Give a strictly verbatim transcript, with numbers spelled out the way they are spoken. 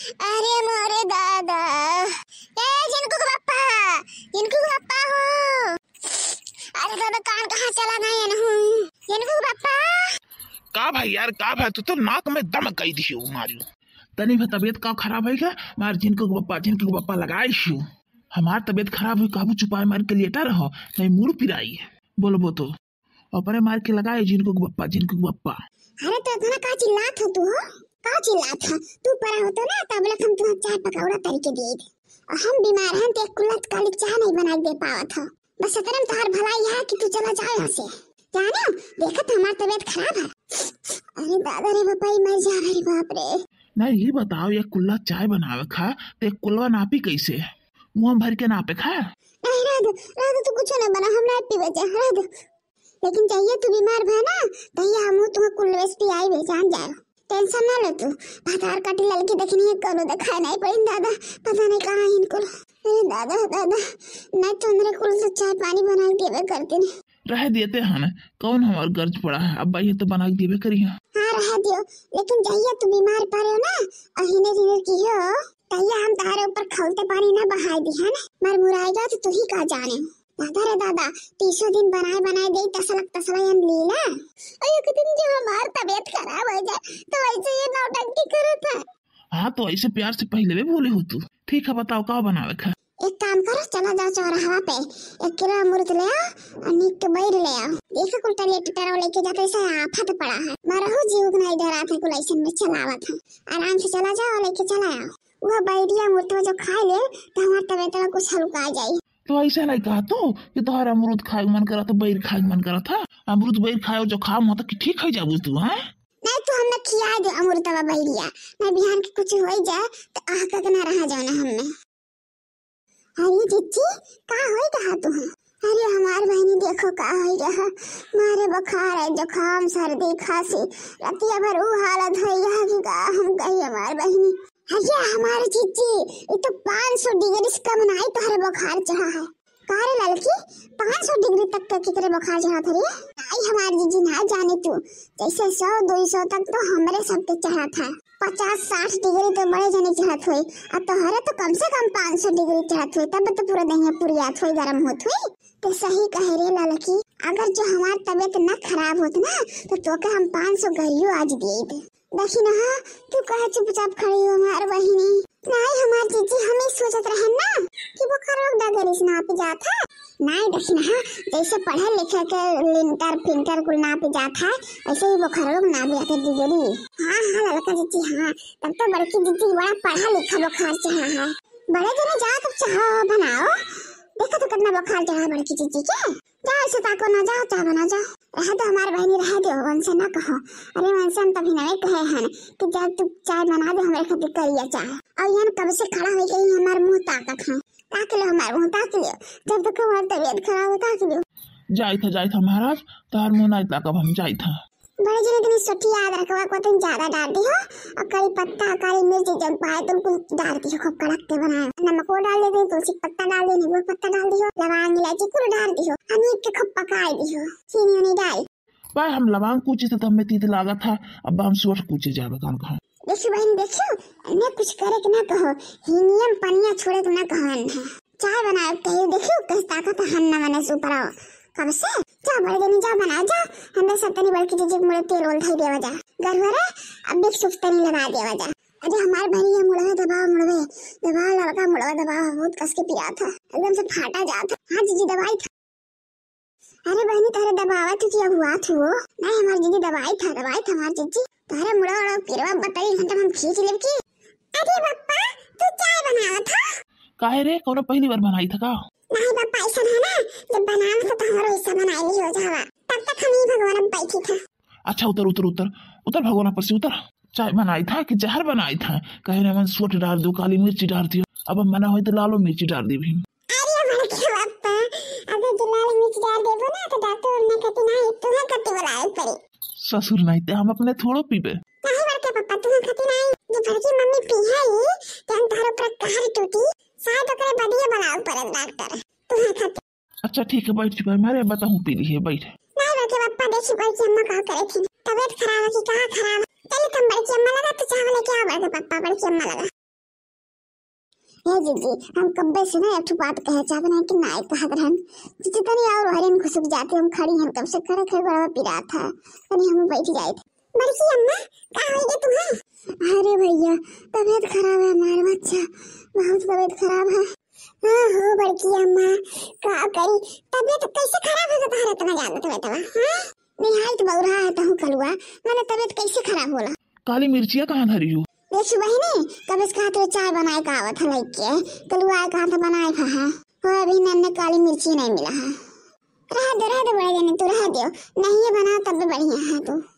अरे मोरे दादा, ए झिनकू के पप्पा, झिनकू के पप्पा हो। अरे दादा, कान कहाँ चला गए एनहू? झिनकू के पप्पा। का भाई यार, का भाई, तू तो नाक में दम कई दियो मारियो। तनी भी तबीयत का खराब है क्या? मार झिनकू के पप्पा, झिनकू के पप्पा लगाई शिव। हमार तबीयत खराब हुई, काबू चुपाए मार के लेटा रहो, नहीं मुड़ पिराई। बोलबो तो। अपने मार के लगाए, झिनकू के पप्पा, झिनकू के पप्पा। अरे तो इतना का चिल्लात हो तू हो? का चिल्लात हो? तू परा होतो ना, तब लक हम तुहां चाय पकौड़ा तरी के दिए थे। और हम बीमार हैं, तो एक कुल्ला काली चाय नहीं बना के दे पावत हो। बस इतने में तोहार भलाई है कि तू चला जाओ यहाँ से। जाने हो, देखत हमार तबीयत खराब है। अरे दादा रे बापा, ई मर जा रे बाप रे। नहीं, ये बताओ, एक कुल्ला चाय बनावे खा, तो एक कुल्ला नापी कैसे? मुंह भर के नापे खा? नहीं, रह दो, रह दो, तू कुछ ना बना, हम ना पीवे जा, रह दो। लेकिन जहिया तू बीमार भा ना, तहिया हम तुहां कुल्लवेस पियाई बे, जान जाओ। टेंशन ना ले तू। भतार काटी ललकी देखनी है, कोनो देखाई नहीं पड़ी दादा, पता नहीं कहाँ इनको। अरे दादा, दादा, नहीं तो अंदर कुल से चाय पानी बना के देवे करते नहीं। रह देते हैं ना, कौन हमार गर्ज पड़ा है, अब ये तो बना के देवे करी है। हाँ, रह दियो, लेकिन जहिया तू बीमार पड़े हो ना, अहिने जिने की हो, तहिया हम तारे ऊपर खौलते पानी ना बहाए दी है ना, मर मुराएगा तो तू ही का जाने। दादा रे दादा, तीसों दिन बनाए बनाए दे तसलक तसला यन लीला। और एक दिन जो हमार तबीयत खराब हो जाए, तो वैसे ये नौटंकी करत है। हाँ, तो ऐसे प्यार से पहले भी बोले हो तू। ठीक है, बताओ का बनावे खा? एक काम करो, चला जाओ चौराहा पे, एक किलो अमरूद ले आओ और नीक के बैर ले आओ। देखो कुल टरेट टराव लेके जाते, ऐसे आफत पड़ा है, मरहु जीव नहीं डरात है, कुल ऐसे में चलावत है। आराम से चला जाओ, लेके चला आओ। वो बैरिया अमरूद जो खाए ले, तो हमार तबीयत में कुछ हल्का आ जाई। तो ऐसा नहीं कहा तू कि तोहर अमरूद खाए के मन करा था, बैर खाए के मन करा था। अमरूद बैर खाए जो खा मत कि ठीक हो जाबू तू, हैं? नहीं, तू हमें खिया दे अमरूदवा बैरिया, नहीं बिहान के कुछ हो जाए तो आह का के ना रहा जाओ ना हमें। अरे जिज्जी, का होई रहा तू है? अरे हमार बहनी देखो का होई रहा, मारे बुखार है, जुकाम, सर्दी, खांसी, रतिया भर ऊ हालत होई रहा कि का हम कही हमार बहनी। अरे हमार जिज्जी, ये तो पाँच सौ डिग्री से कम नहीं तोहरे बुखार चढ़ा है। का रे ललकी, पाँच सौ डिग्री तक के केकरे बुखार चढ़त हरे? आई हमार जीजी ना जाने तू, जैसे सौ दो सौ तक तो हमरे सबके चढ़त है, पचास साठ डिग्री तो बड़े जने चढ़त होई, आ तोहरे तो कम से कम पाँच सौ डिग्री चढ़त होई, तब तो पूरा दहिया पुरियात होई, गरम होत होई। तो सही कहे रे ललकी, अगर जो हमार तबीयत ना खराब होत ना, तो तोके हम पाँच सौ गरियो आज देत। देखी ना, तू काहे चुपचाप खड़ी हो हमार बहिनी? नहीं हमार जीजी, हम ही सोचत रहन ना कि बुखार लोग डगरी से नापी जात है। नहीं देखी ना, जैसे पढ़े लिखे के लिंटर फिंटर कुल नापी जात है, ऐसे ही बुखार लोग नापी जात है डिग्री। हाँ हाँ ललका जीजी, हाँ, तब तो बड़की जीजी बड़ा पढ़ा लिखा बुखार चढ़ा है। बड़े जने जाओ तब चाह बनाओ, देखो तो कितना बुखार चढ़ा है बड़की जीजी के। जा ऐसे ताको ना, जा चाह बना जा। रह दो हमार बहिनी, रह दो, उनसे ना कहो। अरे उनसे हम तभी नहीं कहे हन कि जब तू चाय बना दे हमारे खातिर करिया चाय। और यन कब से खड़ा हो गई हमार मुंह ताकत है। ताक लो हमार मुंह, ताक लो। जब तक हमार तबीयत खराब हो, ताक लो। जाइत है, जाइत है महाराज, तोहर मुंह नहीं ताकब हम, जाइत है। बड़े जने तनी सोटी याद रखवा को तुम ज्यादा डाल दी हो, और करी पत्ता, करी मिर्च जब पाए तुम कुल डाल दी हो, खूब कड़क के बनाए। नमक वो डाल देते, तुलसी के पत्ता डाल दे, नींबू का पत्ता डाल दी हो, लवांग इलायची कुल डाल दी हो, हम एक के खूब पकाए दी हो, चीनी उनी डाल। भाई हम लवांग कूची से तो हमें तीत लागत है, अब हम सोट कूचे जाबे कान कहाँ। देखियो बहन, देखियो, इन्हें कुछ करे के ना कहो, हिनियम पनिया छोड़े के ना कहो इन्हें। चाय बनाए के कहियो, देखियो कैसे ताकत है हन्ना मने से ऊपर आओ। कब से? जा बड़े जनी जा बनाओ जा, हमें सब तनी बड़की जीजी के मुड़े तेल ओल धई देवा जा। गरुआ रे, अब भी सुख तनी लगा देवा जा। अरे हमार बहनी ये मुड़वे दबाओ, मुड़वे दबाओ, लड़का मुड़वे दबाओ, बहुत कस के पिरात है, एकदम से फाटा जात है। हाँ जीजी दबाई था। अरे बहनी, तोहरे दबावत हो कि अहुआत हो? नहीं, हमार जीजी दबाई था, दबाई था हमार जीजी। तोहरे मुड़ा उड़ा पिरवा बताई घंटा में हम खींच लेब की। अरे पप्पा, तू चाय बनावत हो? काहे रे, कौनो पहली बार बनाई था का? नहीं पप्पा, ऐसा है ना, जब बनावत हो तो हमारो हिस्सा बनाई ली हो जावा। तब तक हम ही भगवान अब बैठी था। अच्छा उतर, उतर, उतर, उतर भगवान पर से उतर। चाय बनाई था कि जहर बनाई था? कहे ना मन सोट डाल दो, काली मिर्ची डाल दियो। अब मना होई तो लालो मिर्ची डाल दी भी। अरे बड़के पप्पा, अगर जो लाल मिर्च डाल देबो ना तो डॉक्टर ना कति ना, तुम्हें कति बुलाए पड़ी। ससुर नहीं ते हम अपने थोड़ो पीबे। नहीं बड़के पप्पा, तुम्हें कति ना, जो बड़की मम्मी पी है ही, तो हम तारो पर कहर टूटी, शायद ओकरे बदिये बुलाए पड़े डॉक्टर, तुम्हें कति। अच्छा ठीक है, बैठ चुका है, मारे बताऊँ पी ली है, बैठ। नहीं बड़के पप्पा, देखी बड़की अम्मा का करे थी, तबीयत खराब है कि कहाँ खराब है? चलिए तुम बड़की अम्मा लगा तो चावल लेके आओ बड़के पप्पा, बड़की अम्मा लगा। हे जीजी, हम कब्बे से ना एक ठो बात कहे चाहत रहे कि नाय कहत रहन। जीजी, तनी और हरिन घुसुक जाते, हम खड़ी हन, कब से खड़े खड़े गोड़वा पिरात है, तनी हम बैठ जाइत। बड़की अम्मा, का होइगे तुम्हें? अरे भैया, तबीयत खराब है हमार बच्चा, बहुत तबीयत खराब है। हाँ हो बड़की अम्मा, का करी, तबीयत कैसे खराब हो जाता है इतना ज्यादा तबीयत बा, हाँ? निहायत बौरा है तहु कलुआ, मैंने तबीयत कैसे खराब होला? काली मिर्चिया कहाँ धरी हो? देखी बहिनी, कब इसका हाथ में चाय बनाए का आवत है लइके, कलुआ का हाथ बनाए खा है। हो अभी नन्ने काली मिर्ची नहीं मिला है। रह दे, रह दे बड़े जने, तू रह दियो, नहीं ये बना तब भी बढ़िया है तू।